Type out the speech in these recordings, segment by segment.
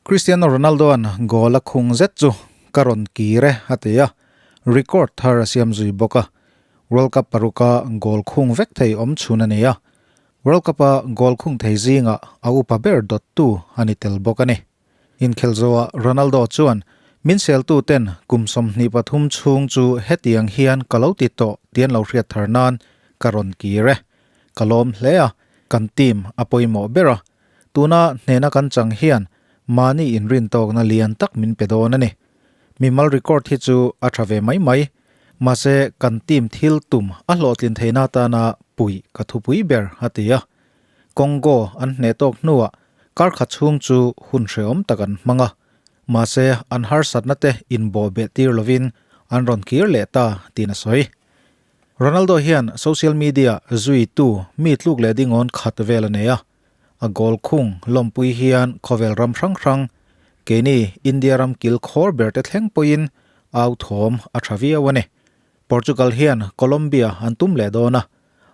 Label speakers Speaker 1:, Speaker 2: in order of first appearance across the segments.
Speaker 1: Cristiano Ronaldo-a'n goal a khung zet chu ka rawn kir e a ti a, record thar a siam zui bawk a. World Cup paruka goal khung vek thei awm chhun a ni a, World Cup-a goal khung thei zingah a upa ber dawttu a ni tel bawk a ni. Inkhel zawhah Ronaldo chuan, Min seltuten kum 23 chhung chu hetiang hian ka lo ti tawh tih an lo hriat thar nan ka rawn kir e. Ka lawm hle a, kan team a pawimawh ber a. Tuna hnena kan chang hian mahni inrintawkna lian tak min pe dawn a ni. Mimal record hi chu a tha ve mai mai. Mahse, kan team thil tum a hlawhtlin theihna atana puih ka thupui ber a ti a. Congo an hneh tawk hnuah kar khat chhung chu hun hrehawm tak an hmang a. Mahse, an harsatna te inbawh beh tir lovin an rawn kir leh ta tiin a sawi. Ronaldo hian social media zuitu mi tluk leh dingawn khat vel a nei a. A goal khung lawmpui hian khawvel ram hrang hrang, keini India ram kil khawr ber te thleng pawhin au thawm a tha viau a ni. Portugal hian Colombia an tum leh dawn a,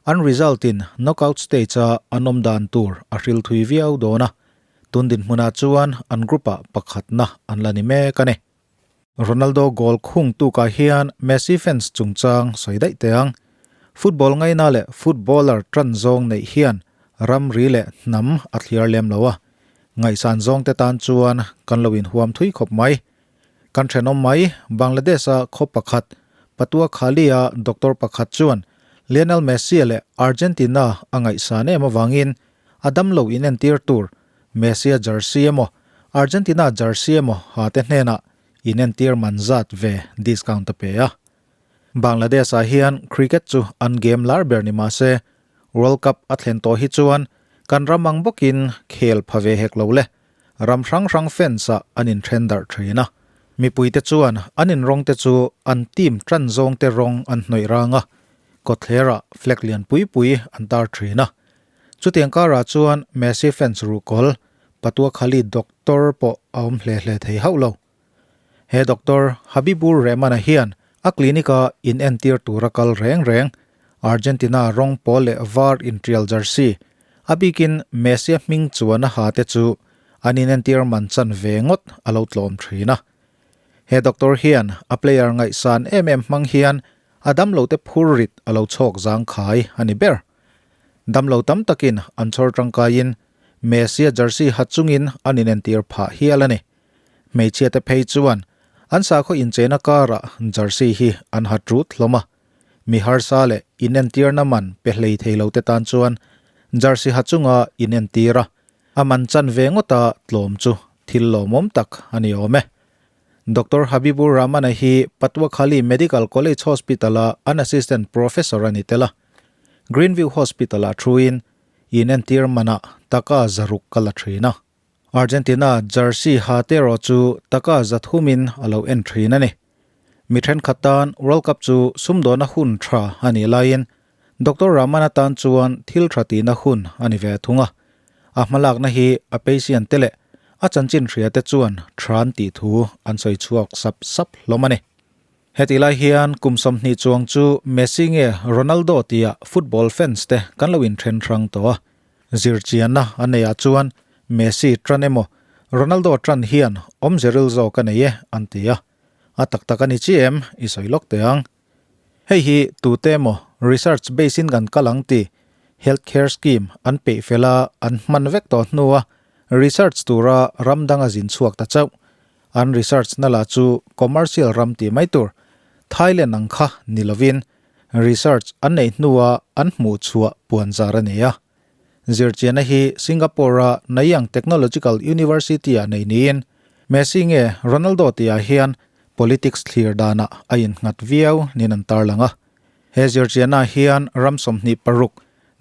Speaker 1: an result in knockout stage a an awm dan tur a hril thui viau dawn a, tun dinhmunah chuan an group ah pakhatna an la ni mek a ni. Ronaldo goal khung tukah hian Messi fans chungchang sawi daih teh ang. Football ngaina leh footballer tan zawng neih hian ramri leh hnam a thliar lem lo a, ngaihsan zawng te tan chuan kan lo inhuam thui khawp mai. Kan thenawm mai, Bangladesh-a khaw pakhat, Patua Khali-a doctor pakhat chuan Lionel Messi leh Argentina a ngaihsan em avangin a damlo inentir tur Messi-a jersey emaw, Argentina jersey emaw ha te hnenah inentir man zat ve discount a pe a. Bangladesh-ah hian cricket chu an game lar ber ni mah se, World Cup a thlen tawh hi chuan kan ram ang bawkin khel pha ve hek lo le, ram hrang hrang fans-ah an inthen darh thin a. Mipuite chuan an inrawng te chu an team tan zawng te rawng an hnawih rang a, kawtthlerah flag lian pui pui an tar thin a. Chutiang karah chuan Messi fans ruhkawl Patua Khali doctor pawh a awm hle hle thei hauh lo. He doctor Habibur Rehman-a hian a clinic-a inentir tura kal reng reng Argentina rawng pawl leh var intrial jersey, a bikin Messi-a hming chuan a ha te chu an inentir man chan ve ngawt a lo tlawm thin a. He doctor hian a player ngaihsan em em hmang hian a damlote phur rit a lo chhawk zangkhai a ni ber. Damlo tam takin an chhawr tangkaiin Messi-a jersey ha chungin an inentir phah hial a ni. Hmeichhiate phei chuan an sakhaw incheina karah jersey hi an ha ṭut hlawm a. Mi harsa leh inentirna man pe hlei thei lote tan chuan jersey ha chunga inentir a, a man chan ve ngawta tlawm chu thil lawmawm tak a ni awm e. Doctor Habibur Rahman-a hi Patuakhali Medical College Hospital-a an assistant professor a ni tel a. Greenview Hospital-ah thuin inentir manah taka 600 ka la thin a. Argentina jersey ha te erawh chu taka 300 in a lo en thin a ni. Mi thenkhat tan World Cup chu sumdawna hun tha a nih laiin Doctor Rahman-a tan chuan thil tha tihna hun a ni ve thung a. A hmalakna hi a patient te leh a chanchin hria te chuan than tih thu an sawi chhuak sap sap hlawm a ni. Hetih lai hian kum 20 chuang chu Messi nge Ronaldo tia football fans te kan lo inthen hrang tawh a. Zirchianna a neihah chuan Messi tan emaw Ronaldo tan hian awmze ril zawk a nei e an ti a. A tak tak a ni chi em i sawi lawk teh ang. Hei hi tute emaw research base in kan kal ang ti health care scheme an peih fel a an hman vek tawh hnua research tura ram danga zin chhuak ta chauh. An research na lah chu commercial ram tih mai tur, Thailand ang kha ni lovin research an neih hnua an hmuh chhuah puan zar a ni a. Zirchianna hi Singapore-a Nanyang Technological University-ah nei niin Messi nge Ronaldo tihah hian politics thlir danah a innghat viau niin an tarlang a. He zirchianna hian ram 26,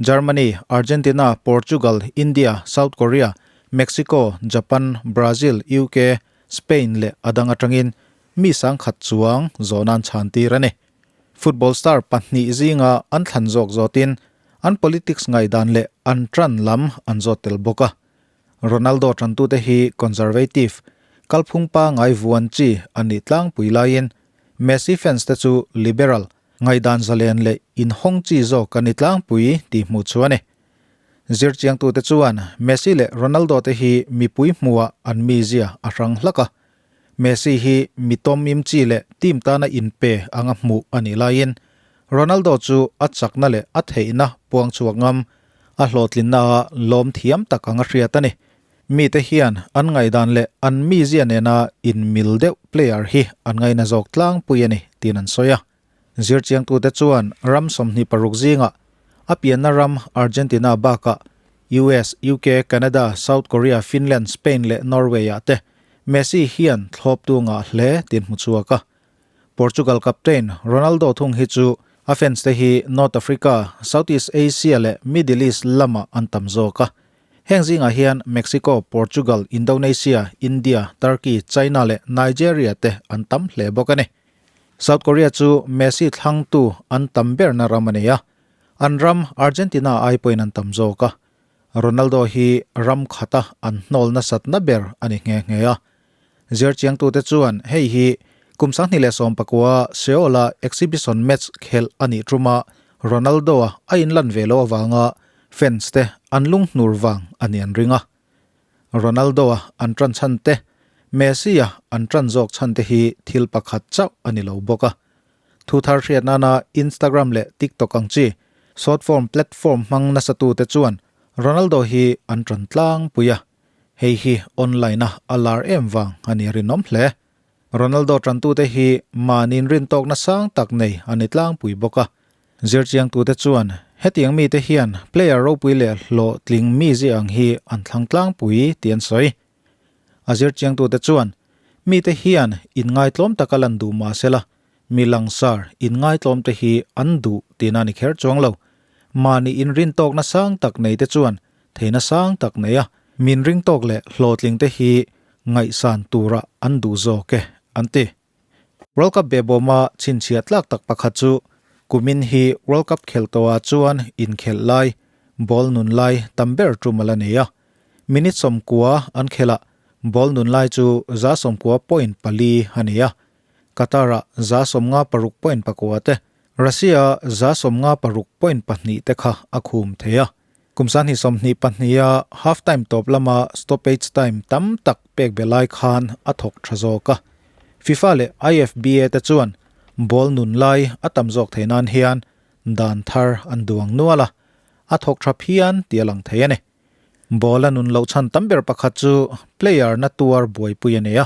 Speaker 1: Germany, Argentina, Portugal, India, South Korea, Mexico, Japan, Brazil, UK, Spain leh a dang atangin mi sangkhat chuang zawhna an chhan tir a ni. Football star pahnih zinga an thlan zawk zawtin an politics ngaihdan leh an tan lam an zawt tel bawk a. Ronaldo tantute hi conservative, kalphung pangai vuan chi an nih tlangpui laiin Messi fans te chu liberal, Ngaihdan zalen leh inhawng chi zawk a ni tlangpui tih hmuh chu a ni. Zirchiangtute chuan Messi leh Ronaldo te hi mipui hmuhah an mizia a hrang hlak a. Messi hi mi tawmim chi leh team tana inpe anga hmuh a nih laiin Ronaldo chu a chakna leh a theihna puang chhuak ngam, a hlawhtlinnaah lawm thiam tak anga hriat a ni. Mite hian an ngaihdan leh an mizia nena inmil deuh player hi an ngaina zawk tlangpui a ni tiin an sawi a. Zirchiangtute chuan ram 26 zingah a pianna ram Argentina bakah US, UK, Canada, South Korea, Finland, Spain leh Norway-ah te Messi hian thlawptu ngah hle tiin hmu chhuak a. Portugal captain Ronaldo thung hi chu a fans te hi North Africa, Southeast Asia leh Middle East lamah an tam zawk a. Heng zingah hian Mexico, Portugal, Indonesia, India, Turkey, China leh Nigeria te an tam hle bawk a ni. South Korea chu Messi thlangtu an tam berna ram a ni a, an ram Argentina ai pawhin an tam zawk a. Ronaldo hi ram khata an hnawl nasatna ber a ni nghe nghe a. Zirchiangtute chuan hei hi kum 2019 Seoul-a exhibition match khelh a nih ṭuma Ronaldo-a a inlan ve loh avanga fans te an lunghnur vang a ni an ring a. Ronaldo-a an ṭan chhan te, Messi-a an ṭan zawk chhan te hi thil pakhat chauh a ni lo bawk a. Thu thar hriat nana Instagram leh TikTok ang chi short form platform hmang nasatute chuan Ronaldo hi an ṭan tlangpui a, hei hi online-a a lar em vang a ni rinawm hle. Ronaldo ṭantute hi mahniin rintawkna sang tak nei a ni tlangpui bawk a. Zirchiangtute chuan hetiang mite hian player ropui leh hlawhtling mi zia ang hi an thlang tlangpui tih an sawi. A zirchiangtute chuan mite hian inngaitlawm taka lan duh mah sela, mi langsar inngaitlawmte hi an duh tihna ni kher chuang lo. Mahni inrintawkna sang tak neite chuan theihna sang tak nei a, min ringtawk leh hlawhtlingte hi ngaihsan tura an duh zawk e, an ti. World Cup behbawma chhinchhiah tlak tak pakhat chu kumin hi World Cup khelh tawhah chuan inkhelh lai, ball nun lai tam ber tum a la nei a. Minute 90 an khelhah ball nun lai chu 90.4 a ni a. Qatar-ah 56.9 te, Russia-ah 56.2 te kha a khum thei a. Kum 2022-a half time tawp lama stoppage time tam tak pek be lai khan a thawk tha zawk a. FIFA leh IFBA te chuan ball nun lai a tam zawk thei nan hian dan thar an duang nual a, a thawk tha phian tih a lang thei a ni. Ball a nun loh chhan tam ber pakhat chu player na tuar buaipui a nei a,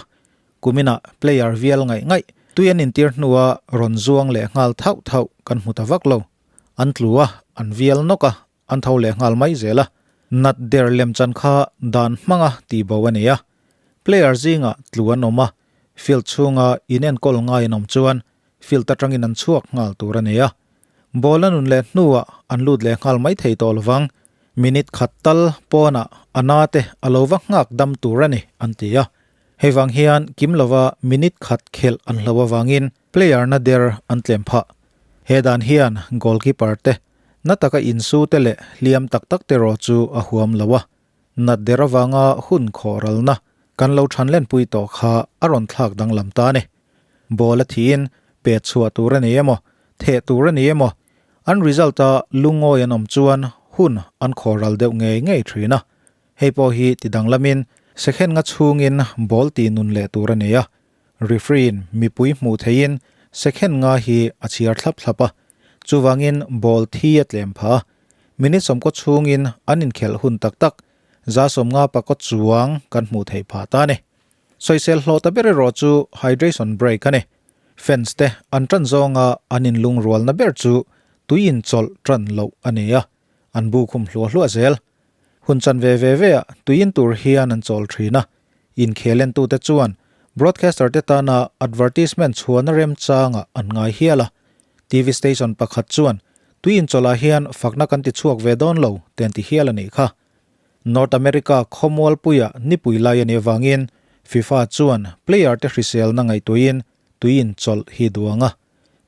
Speaker 1: kuminah player vial ngaih ngaih tui an intir hnua rawn zuang leh nghal thauh thauh kan hmu ta vak lo. An tlu a, an vial nawk a, an tho leh nghal mai zel a. Nat der lem chan kha dan hmanga tih bo a ni a. Player zingah tlu an awm a, field chhunga inenkawl ngai an awm chuan field atangin an chhuak nghal tur a ni a. Ball a nun leh hnuah an lut leh nghal mai thei tawh lovang. Minute khat tal pawnah a na te a lo va nghak dam tur a ni, an ti a. Hei vang hian kim lova minute khat khelh an hlo avangin player na der an tlem phah. He dan hian goalkeeper te na taka insu te leh hliam tak tak te rawh chu a huam lo a, nat der avanga hun khawh ralna kan lo than lenpui tawh kha a rawn thlak danglam ta a ni. Ball a thiin pet chhuah tur a ni emaw, theh tur a ni emaw, an result a lungawi an awm chuan hun an khawh ral deuh ngei ngei thin a. Hei pawh hi ti danglamin second nga chhungin ball ti nun leh tur a ni a, Referee-in mipui hmuh theihin second nga hi a chhiar thlap thlap a, chuvangin ball thi a tlem phah a. Minute 20 chhungin an inkhelh hun tak tak 50 pakaw chuang kan hmuh theih phah ta a ni. Sawisel hlawh ta ber erawh chu hydration break a ni. Fans te an tan zawnga an inlungrualna ber chu tui inchawlh tan loh a ni a, an bu khum hluah hluah zel. Hun chan ve ve ve ah tuiin tur hian an chawl thin a, inkhel entute chuan broadcaster te tana advertisement chhuahna remchangah an ngai hial a. TV station pakhat chuan tui inchawlh ah hian fakna kan ti chhuak ve dawn lo te an ti hial a nih kha. North America khawmualpuia nipui lai a nih avangin FIFA chuan player te hriselna ngaihtuahin tui inchawlh hi duang a,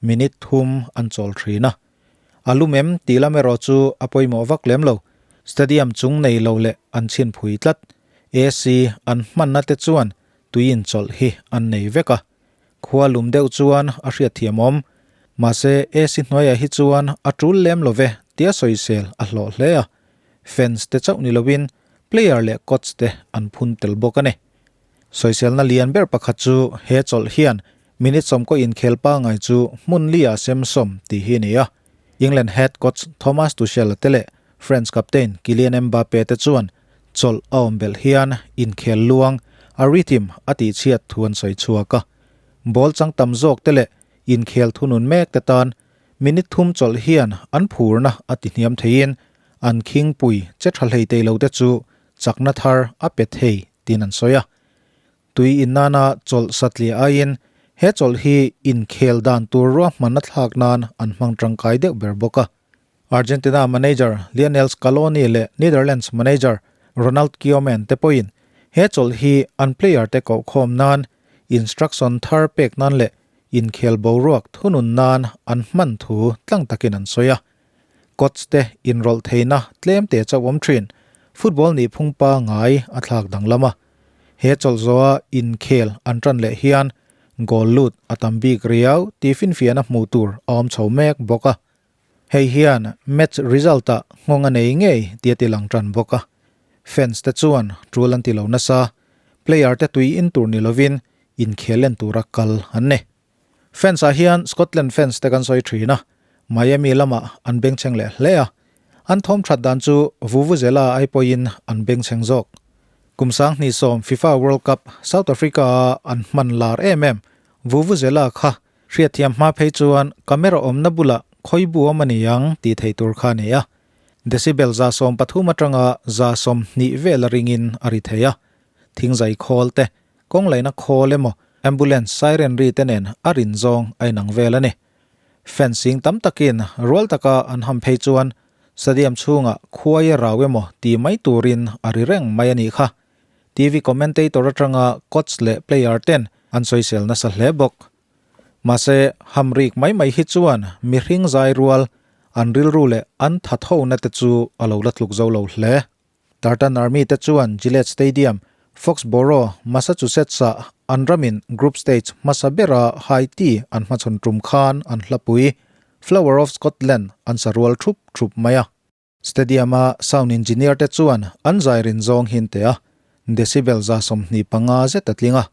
Speaker 1: minute thum an chawl thin a. A lum em tih lam erawh chu a pawimawh vak lem lo. Stadium chung nei lo leh an chhin phui tlat. AC an hmanna te chuan tui inchawlh hi an nei vek a. Khua lum deuh chuan a hriatthiam awm. Mahse AC hnuaiah hi chuan a tul lem lo ve tia sawisel a hlawh hle a. Fans te chauh ni lovin player leh coach te an phun tel bawk a ni. Sawiselna lian ber pakhat chu he chawlh hian minute sawmkaw inkhel pangai chu hmun li ah sem sawm tih hi a ni a. England head coach Thomas Tuchel te leh France captain Kylian Mbappe te chuan chawlh a awm belh hian inkhel luang a rhythm a tihchhiat thu an sawi chhuak a. Ball chang tam zawk te leh inkhel thunun mek te tan minute thum chawlh hian an phurna a tihniam theiin an khingpui che tha hlei tei lo te chu chakna thar a pe thei tiin an sawi a. Tui in nana chawlh satliah aiin he chawlh hi inkhel dan tur ruahmanna thlak nan an hmang tangkai deuh ber bawk a. Argentina manager Lionel Scaloni leh Netherlands manager Ronald Koeman te pawhin he chawlh hi an player te kohkhawm nan, instruction thar pek nan leh inkhel boruak thunun nan an hman thu tlang takin an sawi a. Coach te inrawlh theihna tlem te chauh awm thin, football nih phung pangai a thlak danglam a. He chawlh zawha inkhel an tan leh hian goal lut a tam bik riau tih finfiahna hmuh tur a awm chho mek bawk a. Hei hian match result ah nghawng a nei ngei tih a ti lang tan bawk a. Fans te chuan tul an ti lo nasa, player te tui in tur ni lovin inkhel en tura kal an ni. Fans ah hian Scotland fans te kan sawi thin a, Miami lamah an bengchheng leh hle a, an thawm that dan chu Vuvuzela ai pawhin an bengchheng zawk. Kum 2010 FIFA World Cup South Africa a an hman lar em em Vuvuzela kha hriatthiam hma phei chuan camera awmna bulah khawi bu awm a ni ang tih theih tur kha a ni a, decibel 13 atanga 20 vel a ringin a ri thei a, thingzai khawl te Kawng laihna khawl emaw ambulance siren ri te nen a rin zawng a inang vel a ni. Fencing tam takin rual taka an ham phei chuan stadium chhungah khuai a rau emaw ti mai turin a ri reng mai a nih kha. TV commentator atanga coach leh player ten an sawisel nasa hle bawk. Mahse, ham rik mai mai hi chuan mihring zai rual an rilru leh an thathona te chu a lo la tluk zo lo hle. Tartan Army te chuan Gillette Stadium, Foxborough, Massachusetts-ah an ramin group stage hmasa bera Haiti an hmachhawn tum khan an hlapui Flower of Scotland an sa rual thup thup mai a. Stadium-a sound engineer te chuan an zai rin zawng hin teh a, decibel 25 zet a tling a.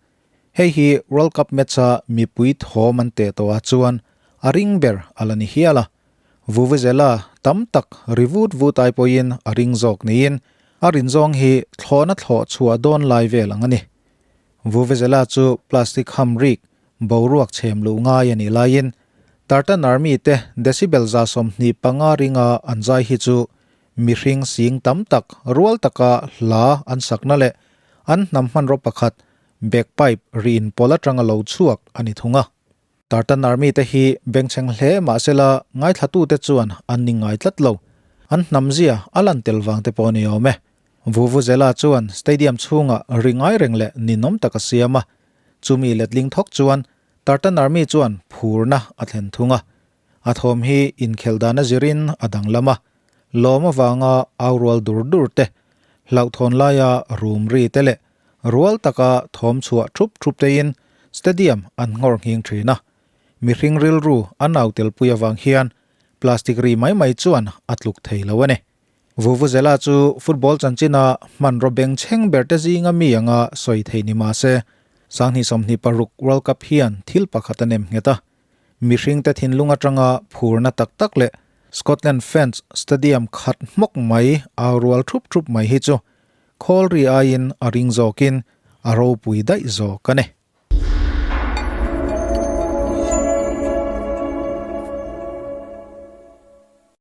Speaker 1: Hei hi World Cup match-a mipui thawm an teh tawhah chuan a ring ber a la ni hial a. Vuvuzela tam tak ri vut vut ai pawhin a ring zawk niin a rin zawng hi thlawhna thlawh chhuah dawn lai vel ang a ni. Vuvuzela chu plastic ham rik boruak chhem luh ngai a nih laiin Tartan Army te decibel 25 ringa an zai hi chu mihring sing tam tak rual taka hla an sakna leh an hnam hmanraw pakhat bagpipe ri inpawlh atanga lo chhuak a ni thung a. Tartan Army te hi bengchheng hle mahsela ngaithlatute chuan an ni ngai tlat lo. An hnamzia a lan tel vang te pawh a ni awm e. Vuvuzela chuan stadium chhungah ri ngai reng leh ninawm tak a siam a. Chumi letling thawk chuan Tartan Army chuan phurna a thlen thung a. A thawm hi inkhelh dan a zirin a danglam a. Lawm avanga au rual dur dur te, hlauhthawn laia rum ri te leh Rual taka thawm chhuah thup thup teiin stadium an nghawr nghing thin a. Mihring rilru a nau telpui avang hian plastic ri mai mai chuan a tluk thei lo a ni. Vuvuzela chu football chanchina hmanraw bengchheng ber te zinga mi anga sawi thei ni mah se, 2026 World Cup hian thil pakhat a nem nghet a. Mihringte thinlung atanga phurna tak tak leh Scotland fans stadium khat hmawk mai au rual thup thup mai hi chu Khawl ri aiin a ring zawkin a ropui daih zawk a ni.